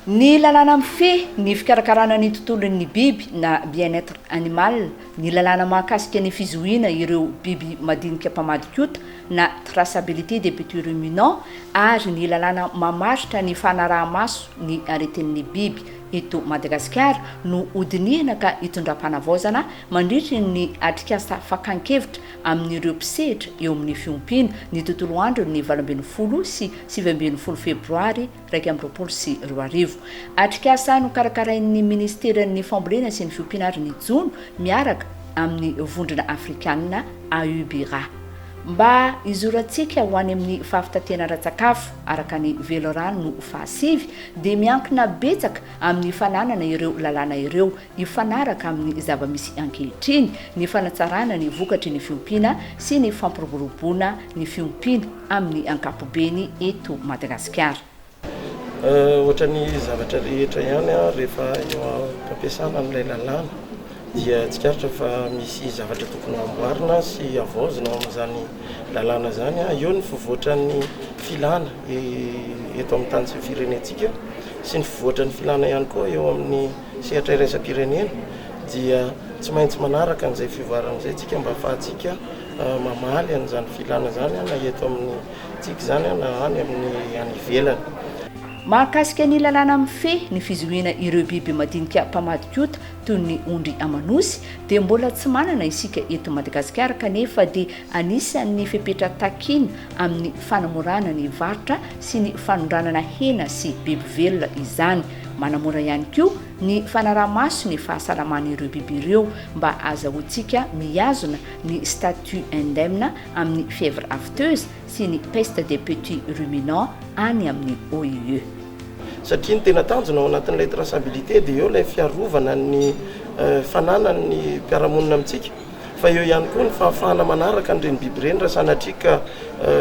Ny lalàna mifehy ny fikarakarana ny tontolon'ny biby na bien-être animal, ny lalàna mahakasika ny fizohiana ireo biby madinika mpamadika ota na traçabilité des petits ruminants ary ny lalàna mamaritra ny fanaraha-maso ny aretin'ny biby eto Madagasikara no hodinihina ka hitondram-panavaozana mandritry ny atrikasa fakan-kevitra amin'ireo mpisehatra eo amin'ny fiompiana ny tontolo andron'ny 18 sy 19 febroary 2021. Atrikasa nokarakarain'ny ministeran'ny Fambolena sy ny Fiompiana ary ny Jono miaraka amin'ny Vondrona Afrikanina AUBIRA. Mba hizorantsika ho any amin'ny fahavitan-tena ara-tsakafo araka ny velirano fahasivy dia miankina betsaka amin'ny fananana ireo lalàna ireo hifanaraka amin'ny zava-misy ankehitriny ny fanatsarana ny vokatry ny fiompiana sy ny fampiroboroboana ny fiompiana amin'ny ankapobeny eto Madagasikara. Ohatran'ny zavatra rehetra ihany, a rehefa eo am-pampiasana an'ilay lalàna dia tsikaritra fa misy zavatra tokony amboarina sy avaozina ao amin'izany lalàna zany. A eo ny fivoatran'ny filana eto amin'ny tany sy ny firenentsika sy ny fivoatran'ny filana ihany koa eo amin'ny sehatra iraisam-pirenena, dia tsy maintsy manaraka an'izay fivoarana izay tsika mba ahafahantsika mamaly an'izany filana zany na eto amin'ny tsika zany na any amin'ny any ivelany. Mahakasika ny lalàna mifehy ny fizohiana ireo biby madinika mpamadika ota toy ny ondry aman'osy dia mbola tsy manana isika eto Madagasikara, kanefa dia anisan'ny fepetra takina amin'ny fanamorana ny varotra sy ny fanondranana hena sy biby velona izany. Manamora ihany koa ny fanaraha-maso ny fahasalaman'ireo biby ireo mba azahoantsika mihazona ny statut indemne amin'ny fièvre aphteuse sy ny peste des petits ruminants any amin'ny OIE. Satria ny tena tanjona ao anatin'ilay traçabilité dia eo ilay fiarovana ny fananany mpiaramonina amintsika, fa eo ihany koa ny fahafahana manaraka an'ireny biby ireny raha sanatria ka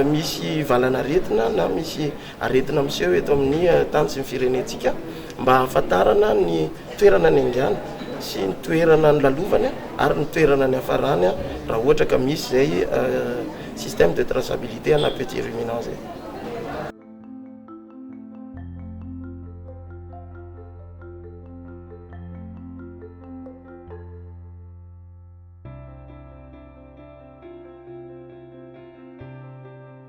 misy valan'aretina na misy aretina miseho eto amin'ny tany sy ny firenentsika, mba hahafantarana ny toerana ny angana sy ny toerana ny lalovany ary ny toerana ny hafarany, raha ohatra ka misy zay système de traçabilité ana petit ruminant zay.